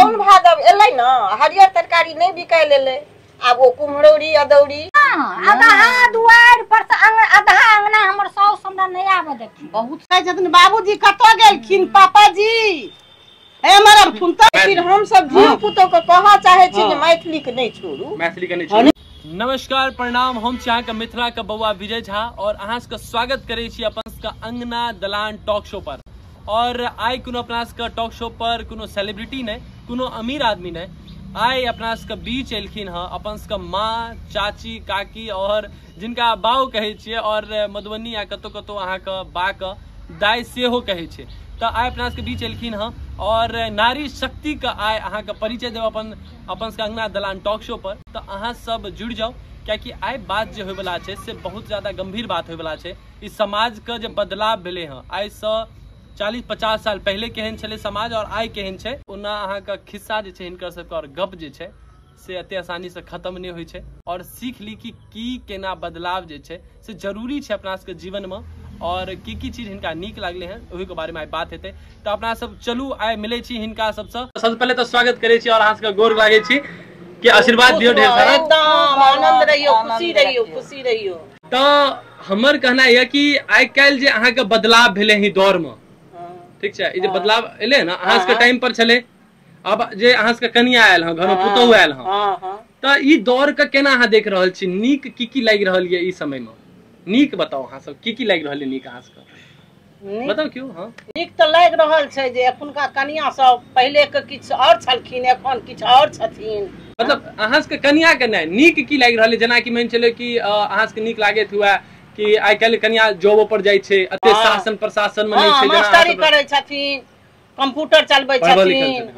साउन भादव एलै न, हरियर तरकारी नहि बिकायल एलै, आब ओ कुम्हरौरी अदौरी। आधा दुआरि पर से आधा अंगना हमर साउस हमरा नहि आबऽ देथिन। बहुत कहै छथिन बाबूजी कतऽ गेलखिन, पापाजी हे हमर फुनता। फिर हम सब धियो पुतो के कहऽ चाहै छी जे मैथिली के नहि छोड़ू, मैथिली के नहि छोड़ू। नमस्कार, प्रणाम। हम छी अहाँके मिथिला के बौआ विजय झा और अहाँ सबके स्वागत करै छी अपन सबके अंगना दलान टॉक शो पर। और आइ कोनो अपना सबके टॉक शो पर कोनो सेलिब्रिटी नहि, कोनो अमीर आदमी नहि, आइ अपना सबके बीच एलखिन हँ अपन सबके माँ, चाची, काकी और जिनका बाउ कहै छियै और मधुबनी या कतौ कतौ अहाँके बा के दाइ सेहो कहै छै। तऽ आइ अपना सबके बीच एलखिन हँ और नारी शक्ति के आइ अहाँके परिचय देब अपन अपन सबके अंगना दलान टॉक शो पर। तऽ अहाँ सब जुड़ि जाउ, कियाकि आइ बात जे होइवला छै से बहुत ज्यादा गंभीर बात होइवला छै। ई समाज के जे बदलाव भेलै हँ, आइसँ 40-50 साल पहिले केहन छलै समाज और आइ केहन छै, ओना अहाँके खिस्सा जे छै हिनकर सबके और गप जे छै से एते आसानी से खत्म नहि होइ छै। और सीख ली कि की केना बदलाव जे छै से जरूरी छै अपना सबके जीवन में और की की चीज हिनका नीक लागलै हँ ओहि के बारे में आइ बात हेतै। तऽ अपना सब चलू आइ मिलै छी हिनका सबसँ। सबसँ पहिले तऽ स्वागत करै छी और अहाँ सबके गोर लागै छी कि आशीर्वाद दियौ ढेर सारा। एकदम आनंद रहियौ, खुशी रहियौ, खुशी रहियौ। तऽ हमर कहना यऽ कि आइ काल्हि जे अहाँके बदलाव भेलै हँ दौर में, ठीक छै, ई जे बदलाव एलै ने अहाँ सबके टाइम पर छलै, अब जे अहाँ सबके कनिया आयल हँ, घर में पुतोहु आयल हँ, तऽ ई दौर के केना अहाँ देख रहल छी? नीक की की लागि रहल यऽ ई समय में? नीक बताउ अहाँ सब, की की लागि रहल यऽ नीक अहाँ सबके? बताउ क्यों? हाँ, नीक तऽ लागि रहल छै जे एखुनका कनिया सब पहिले के किछु और छलखिन, एखन किछु और छथिन। मतलब अहाँ सबके कनिया के नहि नीक की लागि रहल यऽ? जेनाकि मानि चलू कि अहाँ सबके नीक लागैत हुए कि आइ काल्हि कनिया जॉबो पर जाइ छै, एते शासन प्रशासन में नहि छै, मास्टरी करै छथिन, कंप्यूटर चलबै छथिन,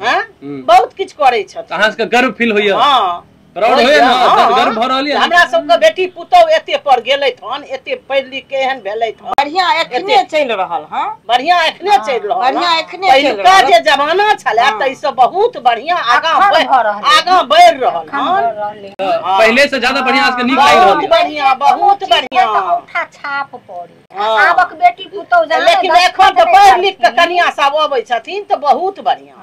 बहुत किछु करै छथिन। अहाँ सबके गर्व फील होइया? हाँ, प्राउड होइया ना? गर्व भऽ रहल यऽ हमरा सबके बेटी पुतोहु एते पर गेलथि हन, एते पढ़ि लिख के एहन भेलथि हन। बढ़िया एखने चलि रहल हँ, बढ़िया एखने चलि रहल, बढ़िया एखने चलि रहल। पहिलुका जे जमाना छलै ताहिसँ बहुत बढ़िया आगाँ बढ़ि रहल हन, पहिले से ज्यादा बढ़िया सबके नीक लागि रहल। बहुत बढ़िया, बहुत बढ़िया। औंठा छाप पड़े आबक बेटी पुतोहु, लेकिन एखन तऽ पढ़ि लिख के कनिया सब अबै छथिन तऽ बहुत बढ़िया।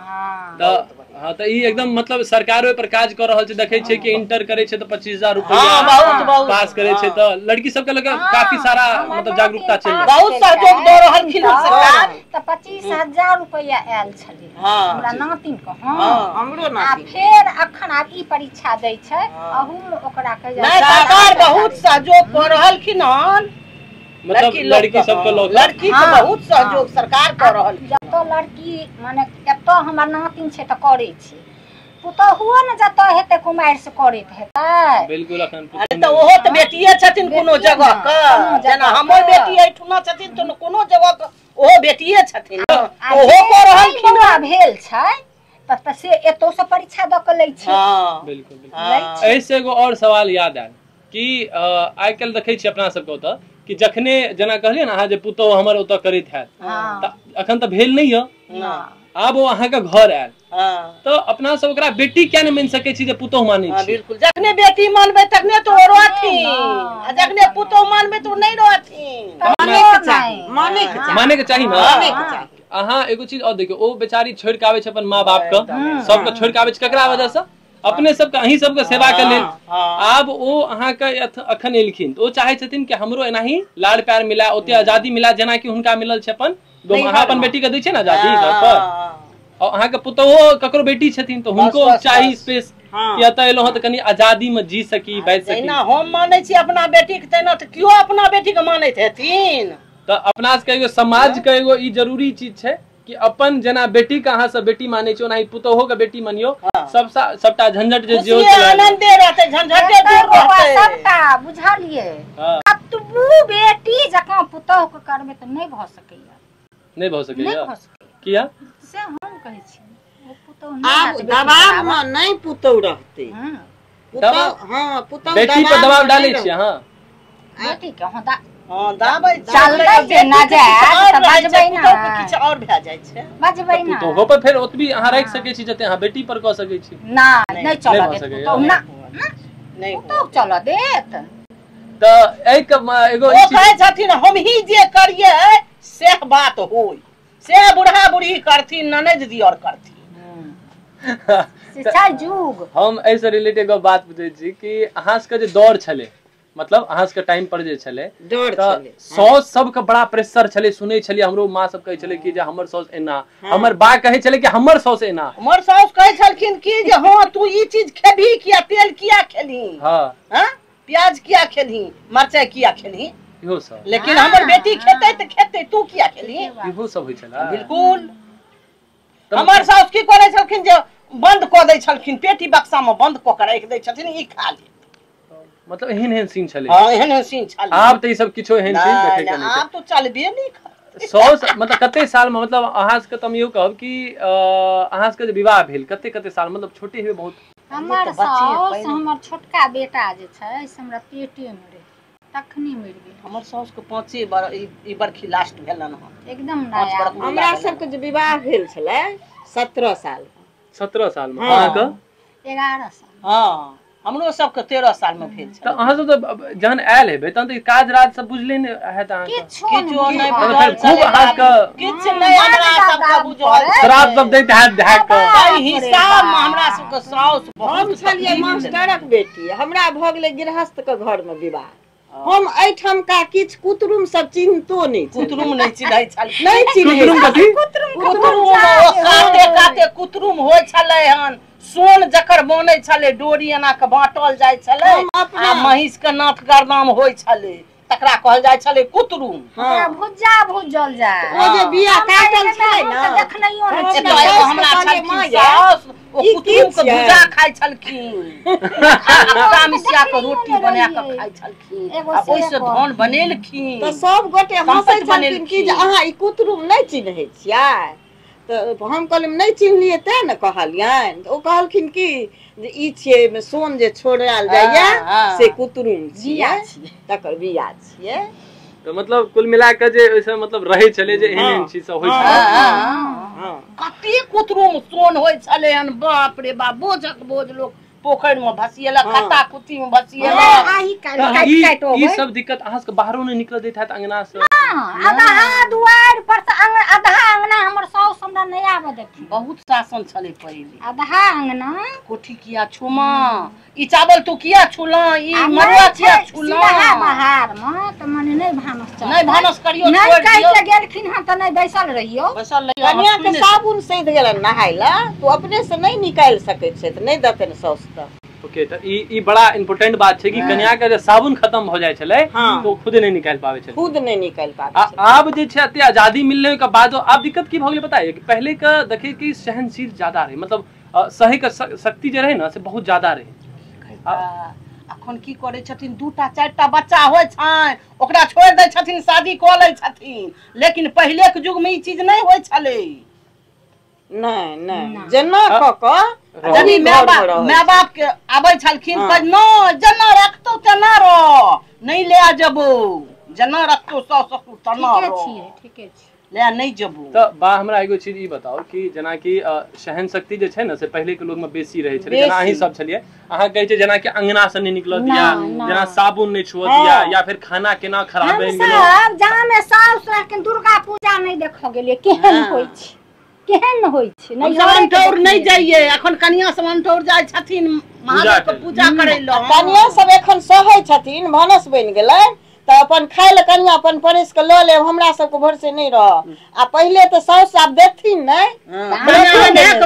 हाँ, तऽ ई एकदम मतलब सरकार ओहि पर काज कऽ रहल छै। देखै छै कि इंटर करै छै तऽ 25,000 रुपया पास करै छै, तऽ लड़की सबके लऽ कऽ काफी सारा मतलब जागरूकता चलि रहल, बहुत सहयोग दऽ रहलखिन सरकार। तऽ 25,000 रुपया आयल छलै हमरा नातिन के। हाँ, हमरो नातिन। फेर अखन आब ई परीक्षा दै छै, अहू मे ओकरा कहि सरकार बहुत सहयोग कऽ रहलखिन हन, मतलब लड़की सबके लऽ लड़की के बहुत सहयोग सरकार कऽ रहल। जतऽ लड़की माने एतऽ हमर नातिन छै तऽ करै छै, पुतोहुओ ने जतऽ हेतै कुमारि से करैत हेतै। बिल्कुल, अखन अरे तऽ ओहो तऽ बेटिये छथिन कोनो जगह के, जेना हमर बेटी एहिठुना छथिन तऽ कोनो जगह के ओहो बेटिये छथिन, ओहो कऽ रहलखिन। भेल छै तऽ से एतौ से परीक्षा दऽ कऽ लै छै। बिल्कुल बिल्कुल। एहिसँ एगो और सवाल याद आयल कि आइ काल्हि देखै छियै अपना सबके ओतऽ कि जखने जेना कहलियै ने अहाँ जे पुतोहु हमर ओतऽ करैत हैत, तऽ अखन तऽ भेल नहि यऽ, आब ओ अहाँके घर आयल तऽ अपना सब ओकरा बेटी किया नहि मानि सकै छी जे पुतोहु मानै छी? बिल्कुल, जखने बेटी मानबै तखने तऽ ओ रहथिन, आ जखने पुतोहु मानबै तऽ ओ नहि रहथिन। माने के चाही ना। अहाँ एगो चीज और देखियौ, ओ बेचारी छोड़ि कऽ आबै छै अपन माँ बाप के, सबके छोड़ि कऽ आबै छै, ककरा वजह से? अपने सबके, अहीं सबके सेवा के लेल। आब ओ अहाँके अखन एलखिन तऽ ओ चाहै छथिन कि हमरो एनाही लाड़ प्यार मिला, ओते आजादी मिला जेनाकि हुनका मिलल छै अपन। अहाँ अपन बेटी के दै छियै ने आजादी घर पर, और अहाँके पुतोहो ककरो बेटी छथिन तऽ हुनको चाही स्पेस कि एतऽ एलहुँ हँ तऽ कनि आजादी में जी सकी, बाजि सकी। जहिना हम मानै छी अपना बेटी के तहिना तऽ केओ अपना बेटी के मानैत हेथिन। तऽ अपना सबके एगो समाज के एगो ई जरूरी चीज छै कि अपन जेना बेटी के अहाँ सब बेटी मानै छी ओनाही पुतोहो के बेटी मानियौ, सब सबटा झंझट जे जे आनंदे रहतै, झंझटे दूर रहतै सबटा। बुझलियै, कतबू बेटी जकाँ पुतोह के करबै तऽ नहि भऽ सकैया। नहि भऽ सकैया? किया से हम कहै छी, ओ पुतोह आब दबाव में नहि पुतोह रहतै। पुतोह, पुतोह बेटी पर दबाव डालै छी अहाँ? बेटी के हाँ हाँ दाबै चलबै जे ना जाय तऽ बजबै ना, किछु और भए जाइ छै, बजबै ना। पुतोहो पर फेर ओतबी अहाँ राखि सकै छी जते अहाँ बेटी पर कऽ सकै छी। ना, नहि चलऽ देत पुतोह, ना नहि पुतोह चलऽ देत। तऽ एहि के एगो ओ कहै छथिन हमही जे करियै सेह बात होय, से बूढ़ा बूढ़ी करथिन, ननैद दियर करथिन। से छै जुग। हम एहिसँ रिलेटेड एगो बात पूछै छी कि अहाँ सबके जे दौर छलै, मतलब अहाँ सबके टाइम पर जे छलै, डर तऽ छलै। साउस सबके बड़ा प्रेशर छलै। सुनै छलियै हमरो माँ सब कहै छलै कि जे हमर साउस एना, हमर बा कहै छलै कि हमर साउस एना। हमर साउस कहै छलखिन कि जे हँ तू ई चीज खेबही किया, तेल किया खेलही, हाँ हाँ प्याज किया खेलही, मरचाई किया खेलही, इहो सब। लेकिन हमर बेटी खेतै तऽ खेतै, तू किया खेलही। इहो सब होइ छलै। बिल्कुल। हमर साउस की करै छलखिन जे बंद कऽ दै छलखिन, पेटी बक्सा में बंद कऽ के राखि दै छलखिन, ई खा ले। मतलब एहन एहन सीन छलै। हाँ एहन एहन सीन छलै। आब तऽ ई सब किछो एहन सीन देखै के नहि छै। आब तो चलबे नहि करतै। साउस मतलब कते साल में, मतलब अहाँ सबके तऽ हम इहो कहब कि अहाँ सबके जे विवाह भेल कते कते साल, मतलब छोटे हेबै बहुत। हमर साउस, हमर छोटका बेटा जे छै से हमरा पेटे में रहे तखनी मरि गेल। हमर साउस के 5 ई बरखी लास्ट भेलन हन, एकदम नया। हमरा सबके जे विवाह भेल छलै 17 साल। 17 साल में? अहाँके 11 साल। हाँ हमरो सबके 13 साल में भेल छलै। तऽ अहाँ सब तऽ जहन आयल हेबै तहन तऽ काज राज सब बुझले नहि हैत अहाँके। किछो नहि बुझल। खूब अहाँके किछु नहि हमरा सबके बुझल। श्राप सब दैत हैत धए कऽ। एहि हिसाब में हमरा सबके साउस बहुत। हम छलियै मास्टरक बेटी, हमरा भऽ गेलै गृहस्थ के घर में विवाह। हम एहिठामका किछु कुतरुम सब चिन्हतो नहि। कुतरुम नहि चिन्है छलखिन। नहि चिन्है। कुतरुम कथी? कुतरुम काते काते कुतरुम होइ छलै हन, सोन जकर बनै छलै, डोरी एना के बाँटल जाइ छलै आ महींस के नाथ गरदाम होइ छलै, तकरा कहल जाइ छलै कुतरुम। भुज्जा भुजल जाय। ओ जे बिया काटल छलै ने, देखनैयो नहि। हमरा छलखिन साउस, ओ कुतरुम के भुजा खाइ छलखिन, आटा मिसिया के रोटी बना के खाइ छलखिन, आ ओहिसँ धान बनेलखिन। तऽ सब गोटे हँसै छलखिन कि जे अहाँ ई कुतरुम नहि चिन्है छियै। तऽ हम कहलियै नहि चिन्हलियै तें ने कहलियनि। ओ कहलखिन कि जे ई छियै, एहिमे सोन जे छोड़ायल जाइया से कुतरुम छियै, तकर बिया छियै। तऽ मतलब कुल मिला कऽ जे ओहिसँ मतलब रहै छलै जे एहन एहन चीज सब होइ छलै। कते कुतरुम सोन होइ छलै हन, बाप रे बाप, बोझक बोझ लोक पोखरि में भसिएलक, खत्ता खुत्ती में भसिएलक। ई सब दिक्कत अहाँ सबके बाहरो नहि निकल दैत हैत अंगना से? आधा दुआरि पर से आधा अंगना हमर साउस हमरा नहि आबऽ देथिन। बहुत शासन छलै पहिले। आधा अंगना कोठी किया छुमा, ई चावल तू किया छुला, ई मरुआ किया छुला। सीधा बाहर में तऽ मने नहि भानस चढ़तै। नहि भानस करियौ, नहि कहि के गेलखिन हन तऽ नहि बैसल रहियौ। बैसल रहियौ। कनिया के साबुन सैध गेलनि नहाय लए, तू अपने से नहि निकालि सकै छै तऽ नहि देतनि साउस। ओके, तऽ ई बड़ा इम्पोर्टेंट बात छै कि कन्या के जे साबुन खत्म भऽ जाइ छलै तऽ ओ खुद नहि निकालि पाबै छलै। खुद नहि निकालि पाबै छलै। आब जे छै एते आजादी मिलने के बाद आब दिक्कत की भऽ गेलै पता है? पहले के देखिए कि सहनशील ज्यादा रहे, मतलब सहे के शक्ति जे रहे ना से बहुत ज्यादा रहे। अखन की करै छथिन, 2टा 4टा बच्चा होइ छनि ओकरा छोड़ि दै छथिन, शादी कऽ लै छथिन। लेकिन पहिले के युग में ई चीज नहि होइ छलै। नहि नहि, जेना कऽ कऽ यदि माय बाप के आबै छलखिन नहि, जेना रखतौ तेना रह, नहि ले जेबौ, जेना रखतौ सास ससुर तेना रह, ठीके छै, ले नहि जेबौ। तऽ बा हमरा एगो चीज ई बताउ कि जेनाकि सहन शक्ति जे छै ने से पहिले के लोग में बेसी रहै छलै। जेना अहीं सब छलियै, अहाँ कहै छै जेनाकि अंगना से नहि निकलऽ दिया, जेना साबुन नहि छुअ दिया, या फिर खाना केना खराब बनि गेलै। हम सब जामे साउस रहखिन दुर्गा पूजा नहि देखऽ गेलियै, केहन होइ छै, केहन होइ छै। अनठौर नहि जाइए, अखन कनिया सब अनठौर जाइ छथिन महादेव के पूजा करै लए। कनिया सब एखन सहै छथिन, भानस बनि गेलै तऽ अपन खाय लए कनिया अपन परसि कऽ लऽ लेब, हमरा सबके भरोसे नहि रह। आ पहिले तऽ साउस आब देथिन नहि,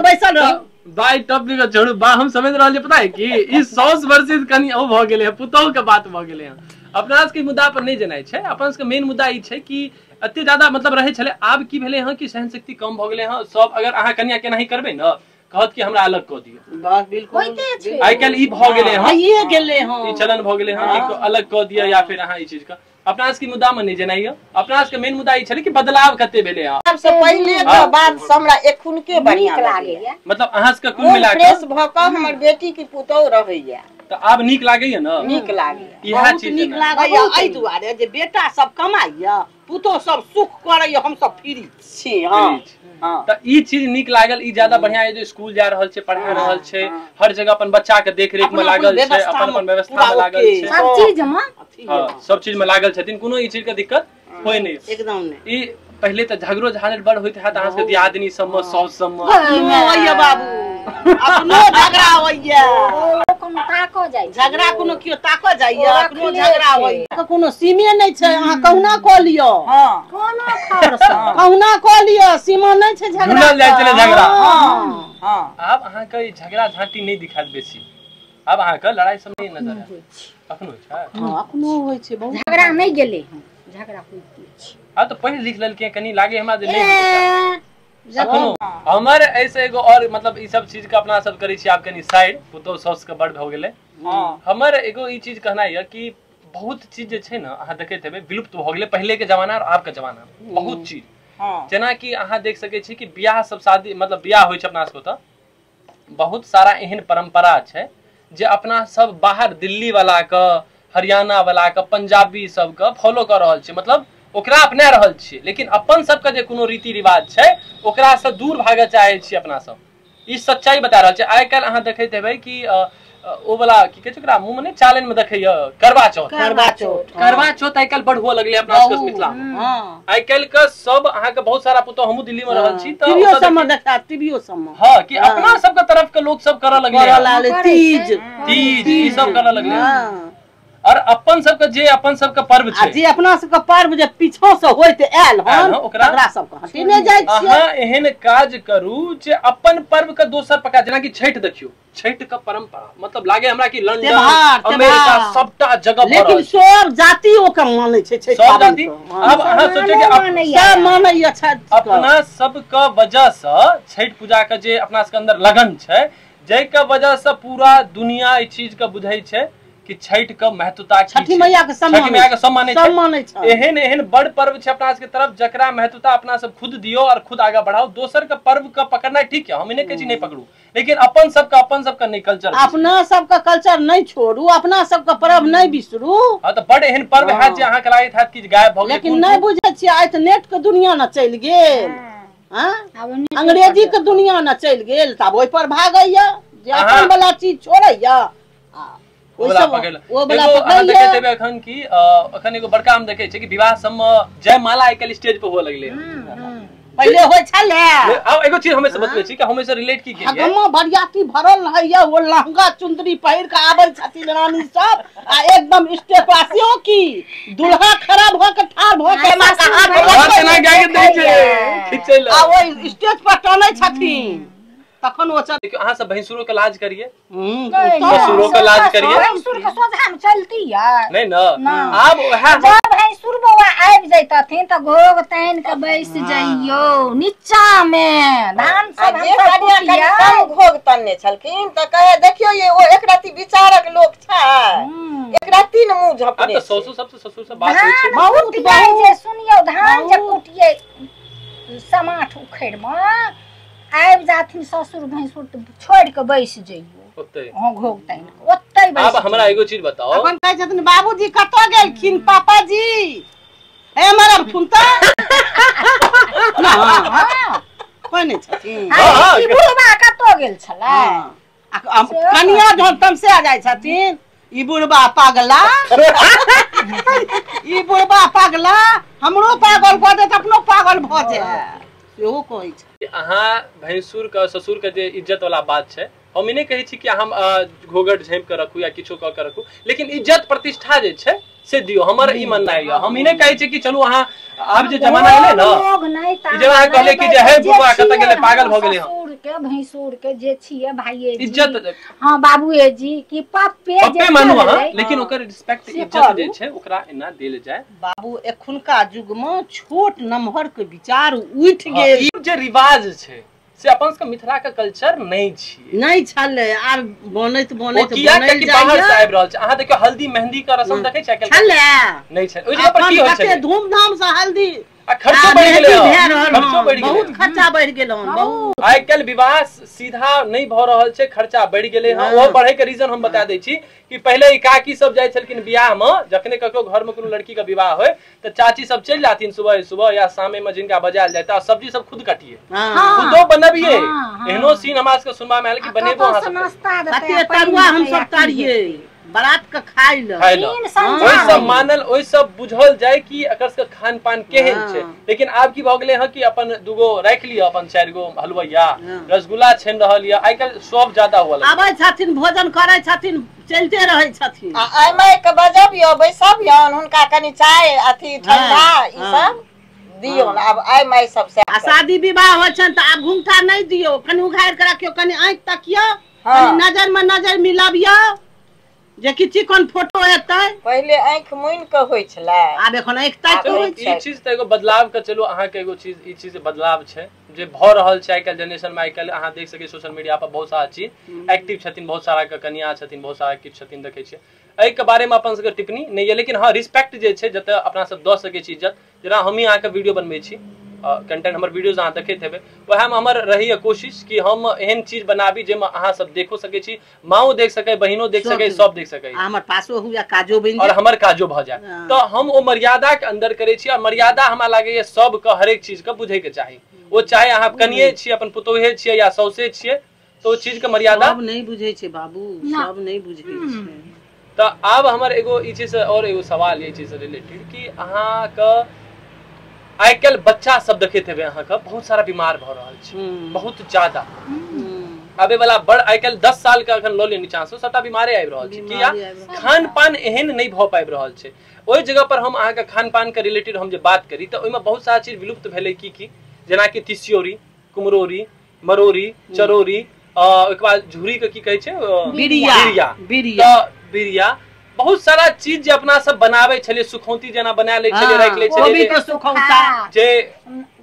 बैसल रह। बाई टॉपिक के छोड़ू बा, हम समझ रहल छी पता है कि ई साउस वर्सेस कनि ओ भऽ गेलै, पुतोहु के बात भऽ गेलै। अपना सबके मुद्दा पर नहि जेनाइ छै, अपन सबके मेन मुद्दा ई छै कि एते ज्यादा मतलब रहै छलै। आब की भेलै हँ कि सहन शक्ति कम भऽ गेलै हँ। सब अगर अहाँ कनिया केनाही करबै ने, कहत कि हमरा अलग कऽ दियौ। बस बिल्कुल आइ काल्हि ई भऽ गेलै हँ, ई चलन भऽ गेलै हँ कि अलग कऽ दिअ या फिर अहाँ ई चीज के। अपना सबके मुद्दा में नहि जेनाइ। अपना सबके मेन मुद्दा ई छलै कि बदलाव कते भेलै हँ। सबसे पहिले के बात हमरा एखुनके बढ़िया लागैया, मतलब अहाँ सबके कुल मिला कऽ फ्रेश भऽ कऽ हमर बेटी के पुतोहु रहैया तऽ आब नीक लागैया ने? नीक लागैया, इएह चीज नीक लागैया। एहि दुआरे जे बेटा सब कमाइया, पुतोहु सब सुख करैया, हम सब फ्री छी। हाँ तऽ ई चीज नीक लागल। ई ज्यादा बढ़िया है जे स्कूल जा रहल छै, पढ़ा रहल छै, हर जगह अपन बच्चा के देख रेख में लागल छै, अपन अपन व्यवस्था में लागल छै, सब चीज में, सब चीज में लागल छथिन, कोनो ई चीज के दिक्कत होय नहि एकदम नहि। ई पहिले तऽ झगड़ो झालर बड़ होइत हैत अहाँ सबके दियादनी सबमे, साउस सबमे। होइया बाबू, अपनो झगड़ा होइया। कोनो ताको जाइ, झगड़ा कोनो केओ ताको जाइया, अपनो झगड़ा होइया, कोनो सीमे नहि छै। अहाँ कहुना कऽ लिअ, कोनो खर सँ कहुना कऽ लिअ, सीमा नहि छै झगड़ा, ढूंढल जाइ छलै झगड़ा। आब अहाँके झगड़ा झांटी नहि दिखायत बेसी, आब अहाँके लड़ाई सब नहि नजर आयत। अखनो छै? अखनो होइ छै, बहुत झगड़ा नहि गेलै हन, झगड़ा होइते छै। आब तऽ पढ़ि लिख लेलकै, कनि लागे हमरा जे नहि। हमर ऐसे एगो और मतलब ई सब चीज के अपना सब करै छी आब कनि साइड, पुतोह साउस के बड़ भऽ गेलै। हमर एगो ई चीज कहना यऽ कि बहुत चीज जे छै ने अहाँ देखैत हेबै विलुप्त भऽ गेलै पहिले के जमाना और आब के जमाना, बहुत चीज। जेनाकि अहाँ देख सकै छी कि बियाह सब शादी मतलब बियाह होइ छै अपना सबके, तऽ बहुत सारा एहन परम्परा छै जे अपना सब बाहर दिल्ली वाला के, हरियाणा वाला के, पंजाबी सबके फॉलो कऽ रहल छी, मतलब ओकरा अपना रहल छी, लेकिन अपन सबके जे कोनो रीति रिवाज छै ओकरा से दूर भागऽ चाहै छी अपना सब। ई सच्चाई बता रहल छै। आइ काल्हि अहाँ देखैत हेबै कि ओ वाला की कहै छै ओकरा मुँह मे नहि चालनि मे देखैया करवा चौथ, करवा चौथ, करवा चौथ आइ काल्हि बड़ हुअ लगलै अपना सबके मिथिला मे। आइ काल्हि के सब अहाँके बहुत सारा पुतोह, हमहूँ दिल्ली मे रहल छी तऽ टीवीओ सब मे देखा, टीवीओ सब मे हँ कि अपना सबके तरफ के लोक सब करऽ लगलै, तीज तीज ई सब करऽ लगलै। और अपन सबके जे अपन सबके पर्व छै, जे अपना सबके पर्व जे पीछा से होइत आयल हन ओकरा सबके हटेने जाइ छियै। अहाँ एहन काज करू जे अपन पर्व के दोसर प्रकार, जेनाकि छठि देखियौ, छठि के परंपरा मतलब लागे हमरा कि लंदन अमेरिका सबटा जगह, लेकिन सब जाति ओकर मानै छै, सब जाति। आब अहाँ सोचो कि सब मानैया छठि, अपना सबके वजह से छठि पूजा के जे अपना सबके अंदर लगन छै, जाहि के वजह से पूरा दुनिया एहि चीज के बुझै छै कि छठि के महत्वता, छठि मैया के सम्मान छै। एहन एहन बड़ पर्व छै अपना सबके तरफ जकरा महत्वता अपना सब खुद दियो और खुद आगा बढ़ाओ। दोसर के पर्व के पकड़ना ठीक है, हम ई नहि कहै छी नहि पकड़ू, लेकिन अपन सबके नहि कल्चर, अपना सबके कल्चर नहि छोड़ू, अपना सबके पर्व नहि बिसरू। हाँ तऽ बड़ एहन पर्व हैत जे अहाँके लागैत हैत कि गायब भऽ गेल, लेकिन नहि बुझै छियै आइ तऽ नेट के दुनिया ने चलि गेल, अंग्रेजी के दुनिया ने चलि गेल, तऽ आब ओहि पर भागैया जे अपन वाला चीज छोड़ैया। अखन की अखन एगो बड़का हम देखै छियै कि विवाह सबमे जयमाला आइ काल्हि स्टेज पर हुअ लगलै। पहिले होइ छलै। आब एगो चीज हमेशा बतबै छी कि हमेशा रिलेट की केलियै, हगमा बरियाती भरल रहैया, ओ लहंगा चुंदरी पहिर के आबै छथिन रानी सब, आ एकदम स्टेज पर सेहो की दुल्हा खड़ा भऽ के ठाढ़ भऽ के आ ओहि स्टेज पर टनै छथिन, तखन ओ सब। देखियौ अहाँ सब भैंसुरो के लाज करिए, ससुरो के लाज करिए, भैंसुर के सोझा में चलती है नहीं न। आब वएह जब भैंसुर बौआ आबि जैतथिन तऽ घोघ तानि के बैस जइयो नीचा में, धान सब हम घोघ तानने छलखिन तऽ कहे देखियौ ये ओ एक राति विचारक लोक छै, एक राति न मुंह झपने। आब तऽ ससुर सबसे ससुर से बात होइ छै बहुत बहुत। जे सुनियौ धान जे कुटियै समाठ उखड़ि मे आबि जाथिन ससुर भैंसुर तऽ छोड़ि के बैस जइयो ओतै, हँ घोघ तानि के ओतै बैस। आब हमरा एगो चीज बताओ, अपन कहै छथिन बाबूजी कतऽ गेलखिन पापाजी, हे हमर अबथुन तऽ कोइ नहि छथिन, बुढ़बा कतऽ गेल छलै? कनिया जहन तमसा जाइ छथिन, ई बुढ़बा पागला, ई बुढ़बा पागला हमरो पागल कऽ देत, अपनो पागल भऽ जाय, सेहो कहै छै। अहाँ भैंसुर के ससुर के जे इज्जत वाला बात छै, हम ई नहि कहै छी कि हम घोघट झाँपि के रखू या किछो कऽ के रखू, लेकिन इज्जत प्रतिष्ठा जे छै से दियौ, हमर ई माननाइ यऽ। हम ई नहि कहै छी कि चलू अहाँ आब जे जमाना एलै ने, जेना अहाँ कहलियै कि जे हे बुढ़बा कतऽ गेलै पागल भऽ गेलै, ससुर के भैंसुर के जे छियै भाइये इज्जत, हाँ बाबूए जी कि पप्पे पप्पे मानू अहाँ, लेकिन ओकर रिस्पेक्ट इज्जत जे छै ओकरा एना देल जाय। बाबू एखुनका युग मे छोट नमहर के विचार उठि गेल, ई जे रिवाज छै से अपन सबके मिथिला के कल्चर नहीं छियै, नहीं छलै, आब बनैत बनैत बनल बाहर से आबि रहल छै। अहाँ देखियौ हल्दी मेहंदी के रसम देखै छियै छलै नहीं छै, ओहि जगह पर की होइ छै धूमधाम से हल्दी, आ खर्चो बढ़ि गेलै, खर्चो बढ़ि गेलै, बहुत खर्चा बढ़ि गेल हन बहुत। आइ काल्हि विवाह सीधा नहीं भऽ रहल छै, खर्चा बढ़ि गेलै हन। ओहो बढ़ै के रीजन हम बता दै छी कि पहिले ई काकी सब जाइ छलखिन बियाह मे, जखने ककरो घर मे कोनो लड़की के विवाह होय तऽ चाची सब चलि जाथिन सुबह सुबह या शामे मे जिनका बजायल जाय तऽ सब्जी सब खुद कटिए, खुदो बनबिए। एहनो सीन हमरा सबके सुनबा मे आयल कि बनेबो अहाँ सब, कते तरुआ हम सब तरिए, बारात के खाइ ल, ओहि सब मानल ओहि सब बुझल जाय कि एकर सबके खान पान केहन छै। लेकिन आब की भऽ गेलै हँ कि अपन दूगो राखि लिअ, अपन 4 गो हलुवैया रसगुल्ला छानि रहल यऽ, आइ काल्हि सब ज्यादा हुअ लगलै। आबै छथिन भोजन करै छथिन, चलिते रहै छथिन। आ एहिमे के बजबियौ बैसबियौन, हुनका कनि चाय अथी ठंडा ई सब दियौन। आब आइ माय सब से आ शादी विवाह होइ छनि तऽ आब घुमठा नहि दियौ, कनि उघारि के रखियौ, कनि आँखि तकियौ, कनि नजर में नजर मिलबियौ जे कि चिकन फोटो एतै। पहिले आँखि मुनि के होइ छलै, आब एखन आँखि ताकि के होइ छै। ई चीज तऽ एगो बदलाव के चलू अहाँके एगो चीज ई चीज बदलाव छै जे भऽ रहल छै आइ काल्हि जेनरेशन में। आइ काल्हि अहाँ देख सकै सोशल मीडिया पर बहुत सारा चीज एक्टिव छथिन, बहुत सारा के कनिया छथिन, बहुत सारा किछु छथिन, देखै छियै। एहिके बारे में अपन सबके टिप्पणी नहि यऽ, लेकिन हाँ रिस्पेक्ट जे छै जतऽ अपना सब दऽ सकै छी इज्जत। जेना हमही अहाँके वीडियो बनबै छी, कंटेंट हमर वीडियोज अहाँ देखैत हेबै, वएहमे हमर रहैए कोशिश कि हम एहन चीज बनाबी जाहिमे अहाँ सब देखो सकै छी, माओ देख सकै, बहिनो देख सकै, सब देख सकै, हमर पासो हुए काजो बनि और हमर काजो भऽ जाय। तऽ हम ओ मर्यादा के अंदर करै छी, और मर्यादा हमरा लागैए सबके हरेक चीज के बुझै के चाही। ओ चाहे अहाँ कनिये छियै, अपन पुतोहे छियै या सौसे छियै, तऽ ओ चीज के मर्यादा सब नहि बुझै छै बाबू, सब नहि बुझै छै। तऽ आब हमर एगो ई चीज और एगो सवाल ई चीज रिलेटेड कि अहाँके आइ काल्हि बच्चा सब देखैत हेबै अहाँके बहुत सारा बीमार भऽ रहल छै, बहुत ज्यादा आबे वाला बड़ आइ काल्हि 10 साल के अखन लऽ लिअ नीचा से सबटा बीमारे आबि रहल छै। किया खान पान एहन नहि भऽ पाबि रहल छै। ओहि जगह पर हम अहाँके खान पान के रिलेटेड हम जे बात करी तऽ ओहिमे बहुत सारा चीज विलुप्त भेलै। की की जेनाकि तिसियौरी, कुम्हरौरी, मरौरी, चरौरी, ओहिके बाद झुरी के की कहै छै, बिरिया, बिरिया, बिरिया, बहुत सारा चीज जे अपना सब बनाबै छलियै, सुखौती जेना बना लै छलियै, राखि लै छलियै, सुखौता जे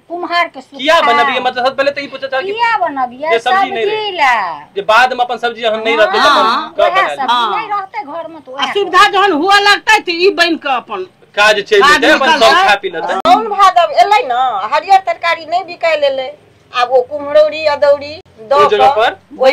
कुम्हार के किया बनबियै, मतलब सबसे पहिले तऽ ई पूछऽ चाहब कि किया बनबियै जे सब्जी नहि रहे, जे बाद में अपन सब्जी जहन नहि रहतै तऽ अपन सब्जी नहि रहतै घर में, तऽ सुविधा जहन हुआ लगतै तऽ ई बन के अपन काज चलि जेतै, अपन सब खा पी लेतै। साउन भादव एलै ने, हरियर तरकारी नहि बिकाय लेलै, आब ओ कुम्हरौरी अदौरी ओहि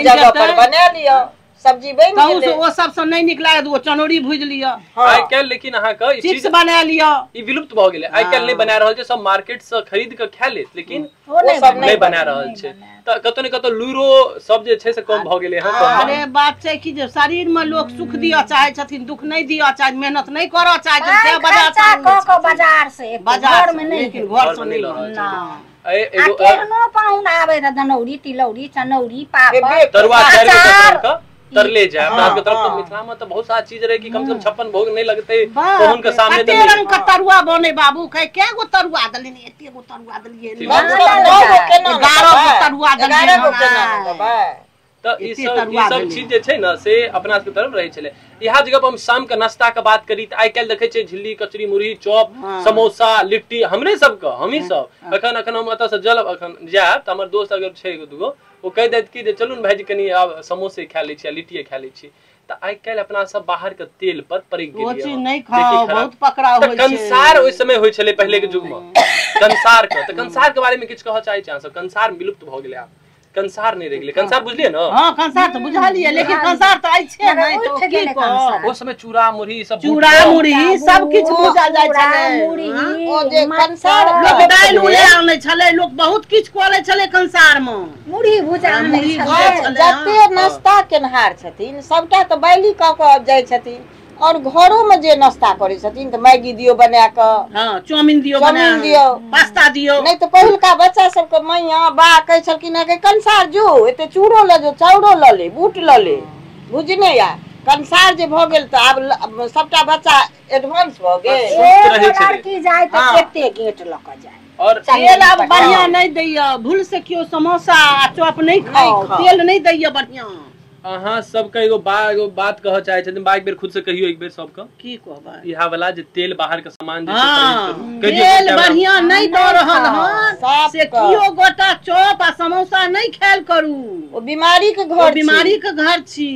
जगह पर बना लिअ, सब्जी बनि गेलै। ओ सब से नहि नीक लागत, ओ चनौरी भुजि लिअ। आइ काल्हि लेकिन अहाँके ई चिप्स बना लिअ, ई विलुप्त भऽ गेलै। आइ काल्हि नहि बना रहल छै, सब मार्केट से खरीद के खा लेत, लेकिन ओ सब नहि बना रहल छै। तऽ कतौ ने कतौ लूरो सब जे छै से कम भऽ गेलै हँ। अरे बात छै कि जे शरीर में लोक सुख दिअ चाहै छथिन, दुख नहि दिअ चाहै, मेहनत नहि करऽ चाहै छथिन, से बाजार बाजार से बाजार में नहीं, लेकिन घर से नहीं। केहनो पाहुन आबै तऽ दनौरी, तिलौरी, चनौरी, पापड़, तरुआ चारि तरले जाय। अपना सबके तरफ तऽ मिथिला में तऽ बहुत सारा चीज रहे कि कम से कम 56 भोग नहीं लगते पाहुन के सामने। कते रंग के तरुआ बने बाबू, कहे कै गो तरुआ देलियै, एते गो तरुआ देलियै, 11 गो तरुआ देलियै। तऽ ई सब चीज जे छै ने से अपना सबके तरफ रहै छलै। इएह जगह पर हम शाम के नाश्ता के बात करी तऽ आइ काल्हि देखै छियै झिल्ली, कचरी, मुरही, चॉप, समोसा, लिट्टी, हमरे सबके हमही सब एखन एखन हम एतऽ से जल एखन जायब तऽ हमर दोस्त अगर छै एगो दूगो, ओ कहि देत कि जे चलू ने भाईजी कनि आब समोसे खा लै छी आ लिट्टिए खा लै छी। तऽ आइ काल्हि अपना सब बाहर के तेल पर पड़ि गेलियै, नहि खाओ, बहुत पकड़ा होइ छै। कंसार ओहि समय होइ छलै पहिले के युग में, कंसार के। तऽ कंसार के बारे में किछु कहऽ चाहै छी अहाँ सब? कंसार विलुप्त भऽ गेलै, आब कंसार नहीं रहि गेलै। कंसार बुझलियै ने? हाँ कंसार तऽ बुझलियै, लेकिन कंसार तऽ अछि नहि, तऽ की कहब। ओ समय चूड़ा मुरही सब, चूड़ा मुरही सब किछु भूजल जाइ छलै। ओ जे कंसार लोक दालि उले आनै छलै, लोक बहुत किछु कऽ लै छलै कंसार मे, मुरही भुजा आनै छलै। जते नाश्ता केनहार छथिन सबटा तऽ बाइली कऽ कऽ जाइ छथिन, और घरों में जे नाश्ता करे छथिन तऽ मैगी दियो बना के, हां चाउमीन दियो बना, चाउमीन दियो, पास्ता दियो। नहीं तो पहिलका बच्चा सबके मैया बा कहै छलखिन कि कंसार जो, एते चूड़ो ल जो, चाउरो ल ले, बूट ल ले, बुझने या कंसार जे भऽ गेल तऽ आब सबटा बच्चा एडवांस भऽ गेल। एगो लड़की जाय तऽ एते गेट लऽ के जाय। और तेल आब बढ़िया नहीं दैया, भूल से केओ समोसा आ चॉप नहीं खाओ, तेल नहीं दैया बढ़िया। अहाँ सबके एगो बात कहऽ चाहै छथिन, एक बेर खुद से कहियो एक बेर सबके। की कहबै? इहा वाला जे तेल बाहर के सामान जे छै, तेल बढ़िया नहीं दऽ रहल हन, से कियो गोटा चॉप आ समोसा नहीं खायल करू, ओ बीमारी के घर, बीमारी के घर छी।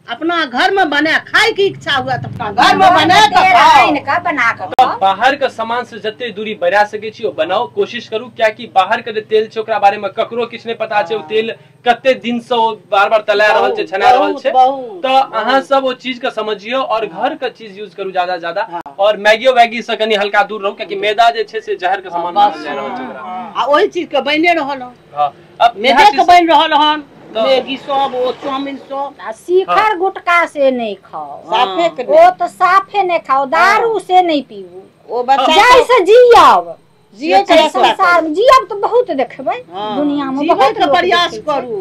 अपना घर में बना खाय के इच्छा हुआ तो अपना घर में बना के खाओ, बना के। बाहर के सामान से जते दूरी बढ़ा सके छी ओ बनाओ, कोशिश करू, कियाकि बाहर के जे तेल छै ओकरा बारे में ककरो किछु नहीं पता छै, ओ तेल कते दिन से ओ बार बार तला रहल छै, छना रहल छै। तऽ अहाँ सब ओ चीज के समझियौ और घर के चीज यूज करू ज्यादा ज्यादा, और मैगियो वैगी से कनी हल्का दूर रहू, कियाकि मैदा जे छै से जहर के समान मानल जा रहल छै ओकरा। आ ओहि चीज के बने रहल हन, हां अब मैदे के बनि रहल हन, मैगी सब ओ चाउमीन सब। आ शिखर गुटका से नहीं खाओ, साफे के ओ तो साफे नहीं खाओ, दारू से नहीं पीबू। ओ बच्चा जैसे जियब जिये के संसार में जियब तो बहुत देखबै दुनिया में, बहुत जीवैके प्रयास करू।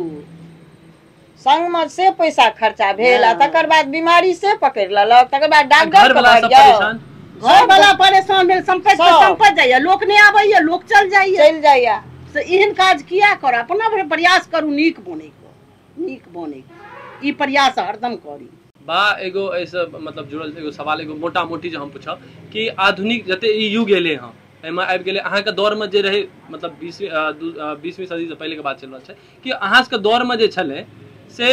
संग में से पैसा खर्चा भेल आ तकर बाद बीमारी से पकड़ लेलक, तकर बाद डॉक्टर घर वाला सब परेशान, घर वाला परेशान भेल, संपत्ति संपत्ति जाइया, लोक नहीं आबैया, लोक चल जाइया, चल जाइया। से एहन काज किया कर, अपना भरि प्रयास करू नीक बने के, नीक बने के, ई प्रयास हरदम करी। बा एगो ऐसे मतलब जुड़ल एगो सवाल एगो मोटा मोटी जो हम पूछब कि आधुनिक जते ई युग एले हँ एहिमे आबि गेलै अहाँके दौरमे जे रहै, मतलब 20वीं सदी से पहले के बात चलि रहल छै कि अहाँ सबके दौरमे जे छलै से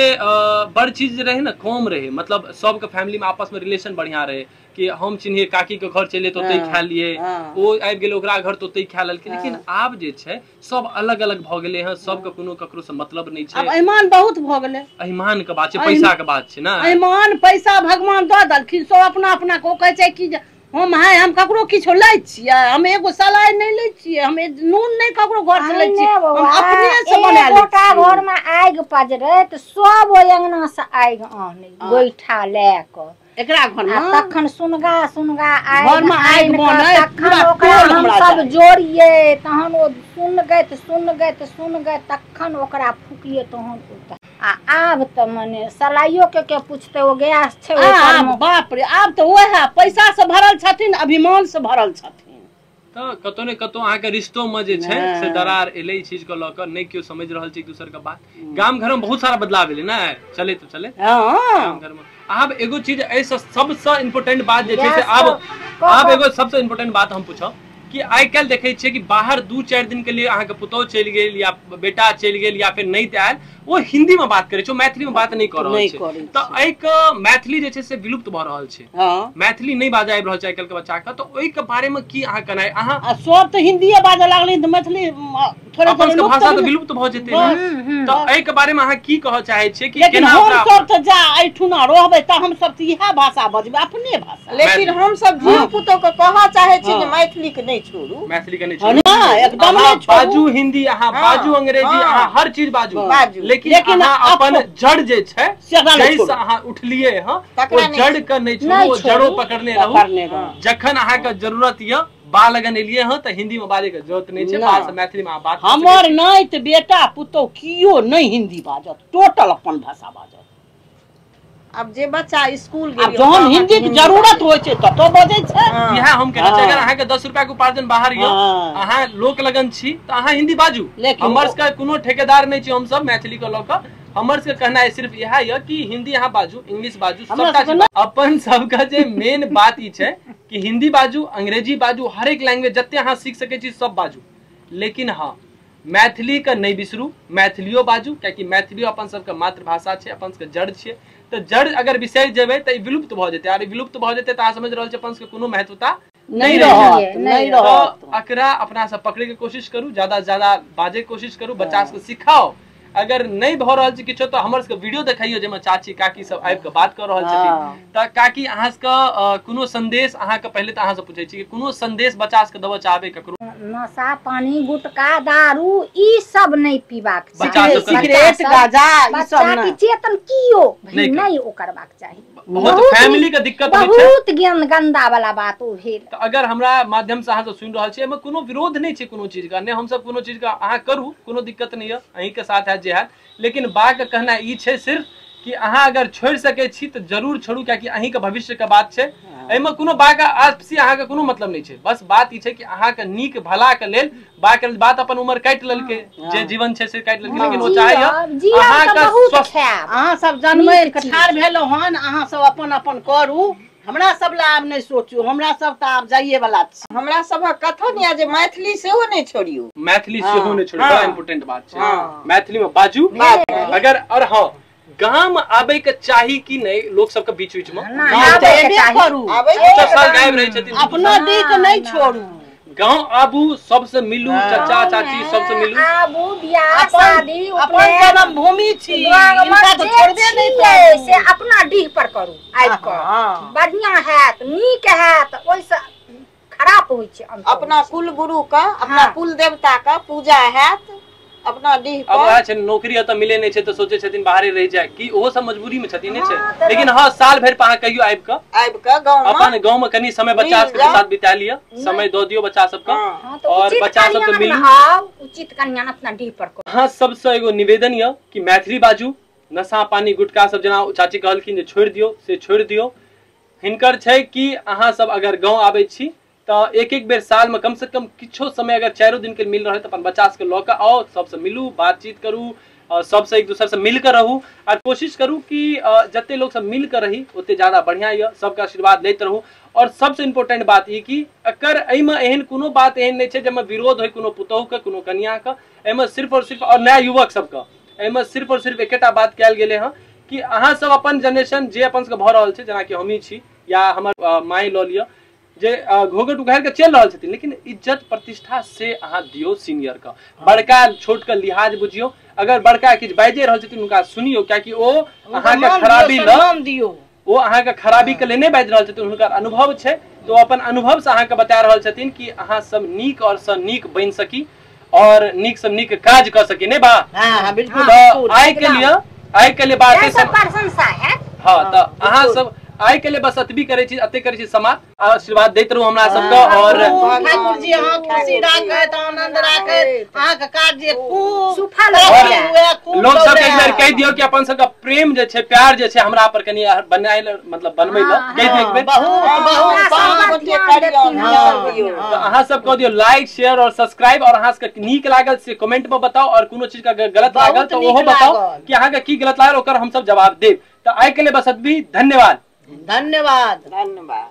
बड़ चीज जे रहै ने कम रहै, मतलब सबके फैमिलीमे आपसमे रिलेशन बढ़िआँ रहै कि हम चिन्हिए काकी के घर चलिए तो ओतहि खा लिए, ओ आबि गेलै ओकरा घर तो ओतहि खा लेलकै। लेकिन आब जे छै सब अलग अलग भऽ गेलै हँ, सबके कोनो ककरो से मतलब नहि छै। आब अहिमान बहुत भऽ गेलै, अहिमान के बात छै, पैसा के बात छै ने, अहिमान पैसा भगवान दऽ देलखिन, सब अपना अपना को कहै छै कि हम है हम ककरो किछो लै छियै, हम एगो सलाइ नहि लै छियै, हम नून नहि ककरो घर से लै छियै, हम अपने से बना लै छियै। घर में आगि पजरै तऽ सब ओहि अंगना से आगि आनै गोइठा लए कऽ एकरा घर में, तखन सुनगा सुनगा आगि घर में आगि बनै, तखन ओकरा हम सब जोड़ियै, तहन ओ सुनगैत सुनगैत सुनगैत तखन ओकरा फूकियै, तहन ओ। आ आब तऽ मने सलाइयो के पूछते ओ गैस छै। आब बाप रे, आब तऽ वएह पैसा से भरल छथिन, अभिमान से भरल छथिन। तऽ कतौ ने कतौ अहाँके रिश्तो में जे छै से दरार एलै ई चीज के लऽ कऽ, नहि केओ समझि रहल छै एक दोसर के बात। गाम घर में बहुत सारा बदलाव एलै ने, चले तो चले गाम घर में। आब एगो चीज एहिसँ सबसँ इम्पोर्टेंट बात जे छै से आब आब एगो सबसँ इम्पोर्टेंट बात हम पूछब कि आइ काल्हि देखै छियै कि बाहर 2-4 दिन के लिए अहाँके पुतोहु चलि गेल या बेटा चलि गेल या फेर नहि आयल, ओ हिंदी में बात करै छै, मैथिली में बात नहि कऽ रहल छै। तऽ एहिके मैथिली जे छै से विलुप्त भऽ रहल छै, मैथिली नहि बाजऽ आबि रहल छै आइ काल्हिके बच्चाके। तऽ ओहिके बारे में की अहाँ कहनाइ? अहाँ सब तऽ हिंदीए बाजऽ लागलै तऽ मैथिली थोड़े थोड़े भाषा तऽ विलुप्त भऽ जेतै ने, तऽ एहिके बारे में अहाँ की कहऽ चाहै छियै कि लेकिन हम सब तऽ जा एहिठुना रहबै तऽ हम सब तऽ इएह भाषा बजबै, अपने भाषा। लेकिन हम सब धियो पुतो के कहऽ चाहै छी जे मैथिली के नहि छोड़ू, मैथिली के नहि छोड़ू, एकदम नहि छोड़ू। बाजू हिंदी, अहाँ बाजू अंग्रेजी, अहाँ हर चीज बाजू, लेकिन अहाँ अपन जड़ जे छै जैसे अहाँ उठलिए हँ ओ जड़ के नहि छोड़ू, ओ जड़ो पकड़ने रहू। जखन अहाँके जरूरत यऽ बा लगन एलिए हँ तऽ हिंदी में बाजै के जरूरत नहि छै, बा से मैथिली में बात। हमर नहि तऽ बेटा पुतोहु कियो नहि हिंदी बाजत, टोटल अपन भाषा बाजत। अब जे बच्चा स्कूल गेल जहन हिंदी के जरूरत होइ छै ततो बजै छै। इएह हम कहै छी, अगर अहाँके 10 रुपया के उपार्जन बाहर यऽ, अहाँ लोक लगन छी तऽ अहाँ हिंदी बाजू। हमर सबके कोनो ठेकेदार नहि छी, हम सब मैथिली के लऽ कऽ हमर सबके कहनाइ सिर्फ इएह यऽ कि हिंदी अहाँ बाजू, इंग्लिश बाजू, सबटा चीज। अपन सबके जे मेन बात ई छै कि हिंदी बाजू, अंग्रेजी बाजू, हरेक लैंग्वेज जते अहाँ सीख सकै छी सब बाजू, लेकिन हँ मैथिली के नहि बिसरू, मैथिलियो बाजू, कियाकि मैथिलियो अपन सबके मातृभाषा छै, अपन सबके जड़ छियै। तऽ जड़ अगर बिसरि जेबै तऽ ई विलुप्त भऽ जेतै, आर विलुप्त भऽ जेतै तऽ अहाँ समझि रहल छी अपन सबके कोनो महत्वता नहि रहत, नहि रहत। तऽ एकरा अपना सब पकड़ै के कोशिश करू, ज्यादा से ज्यादा बाजै के कोशिश करू, बच्चा सबके सिखाओ। अगर नहि भऽ रहल छै किछो तऽ हमर सबके वीडियो देखैयो जाहिमे चाची काकी सब आबि कऽ बात कऽ रहल छथिन। तऽ काकी अहाँ सबके कोनो संदेश, अहाँके पहिले तऽ अहाँ से पूछै छी कि कोनो संदेश बच्चा सबके देबऽ चाहबै ककरो? नशा पानी गुटखा दारू ई सब नहि पीबाक चाही, सिगरेट गांजा ई सब नहि, चेतन कियो नहि ओ करबाक चाही। बहुत फैमिली के दिक्कत होइ छै, बहुत ज्ञान गंदा वाला बात ओ भेल। तऽ अगर हमरा माध्यम से अहाँ सब सुनि रहल छी, एहिमे कोनो विरोध नहि छै कोनो चीज का, नहि हमसब कोनो चीज का, अहाँ करू कोनो दिक्कत नहि यऽ, अहीं के साथ है जे है। लेकिन बा के कहना ई छै सिर्फ कि अहाँ अगर छोड़ि सकै छी तऽ जरूर छोड़ू, कियाकि अहीं के भविष्य के बात छै। एहिमे कोनो बा के आपसी अहाँके कोनो मतलब नहि छै, बस बात ई छै कि अहाँके नीक भला के लेल बा के बात अपन उम्र काटि लेलकै, जे जीवन छै से काटि लेलकै, लेकिन ओ चाहैया अहाँके अहाँ सब जन्मै के ठाढ़ भेलहुँ हन, अहाँ सब अपन अपन करू, हमरा सब ला आब नहि सोचू, हमरा सब तऽ आब जाइए वाला छी। हमरा सबक कथन या जे मैथिली सेहो नहि छोड़ियौ, मैथिली सेहो नहि छोड़ियौ, बड़ा इम्पोर्टेंट बात छै। मैथिली में बाजू अगर, और हाँ गाम आबै के चाही कि नहि लोक सबके बीच बीच में साल गायब रहै छथिन, अपना डीह के नहि छोड़ू, गाँव आबू, सबसे मिलू, चाचा चाची सबसे मिलू, आबू, बियाह शादी अपन जन्म भूमि छी, इनका तो छोड़बे नहि करू, से अपना डीह पर करू आबि कऽ, बढ़िया हैत, नीक हैत, ओहिसँ खराब होइ छै। अपना कुल गुरु के, अपना कुल देवता के पूजा हैत, अपना डीह अब वएह छै, नौकरी एतऽ मिले नहि छै तऽ सोचै छथिन बाहरे रहि जाय, कि ओहो सब मजबूरी मे छथिन, नहि छै। लेकिन हँ, साल भरि पर अहाँ कहियो आबि कऽ गाँव अपन गाँव में कनी समय बच्चा सबके साथ बिता लिअ, समय दऽ दियौ बच्चा सबके और बच्चा सबके मिलू। उचित कन्या अपना डीह पर। अहाँ सबसँ एगो निवेदन यऽ कि मैथिली बाजू, नशा पानी गुटखा सब जेना चाची कहलखिन जे छोड़ि दियौ, से छोड़ि दियौ। हिनकर छै कि अहाँ सब अगर गाँव आबै छी तऽ एक एक बेर साल में कम से कम किछो समय अगर 4 दिन के मिल रहल तऽ अपन बच्चा सबके लऽ कऽ आउ, सबसँ मिलू, बातचीत करू, सबसँ एक दोसर से मिल कऽ रहू और कोशिश करू कि जते लोग सब मिल कऽ रही ओते ज्यादा बढ़िया यऽ, सबके आशीर्वाद लैत रहू। और सबसे इम्पोर्टेंट बात ई कि एकर एहिमे एहन कोनो बात एहन नहि छै जाहिमे विरोध होइ कोनो पुतोहुके, कोनो कनियाके, एहिमे सिर्फ और सिर्फ, और नया युवक सबके एहिमे सिर्फ और सिर्फ एकेटा बात कयल गेलै हँ कि अहाँ सब अपन जेनरेशन जे अपन सबके भऽ रहल छै, जेनाकि हमही छी या हमर माय लऽ लिअ जे घोघट उघारि कऽ चलि रहल छथिन, लेकिन इज्जत प्रतिष्ठा से अहाँ दियौ सीनियर के, बड़का छोट के लिहाज बुझियौ। अगर बड़का किछु बाजि रहल छथिन हुनका सुनियौ, कियाकि ओ अहाँके खराबी लऽ दियौ, ओ अहाँके खराबी के लिए नहि बाजि रहल छथिन, हुनकर अनुभव छै तो अपन अनुभव से अहाँके बता रहल छथिन कि अहाँ सब नीक और से नीक बनि सकी और नीक से नीक काज कऽ सकी, नहीं बा? हाँ, बिल्कुल। आइ के लिए, आइ के लिए बात प्रशंसा है। हाँ, तो अहाँ सब आइ के लिए बस अतबी करै छी, अते करै छी समाप्त। आशीर्वाद दैत रहू हमरा सबके और ठाकुर जी अहाँ खुशी राखैत, आनंद राखैत, अहाँके कार्य खूब सुफल हुए। लोक सबके एक बेर कहि दियौ कि अपन सबके प्रेम जे छै, प्यार जे छै हमरा पर कनि बनायल, मतलब बनबै लए कहि दियौ एक बेर। बहुत बहुत अहाँ सब कह दियौ लाइक शेयर और सब्सक्राइब, और अहाँ सबके नीक लागल से कमेंट में बताउ, और कोनो चीज के गलत लागल तो ओहो बताउ कि अहाँके की गलत लागल, ओकर हमसब जवाब देब। तऽ आइ के लिए बस अतबी, धन्यवाद धन्यवाद धन्यवाद।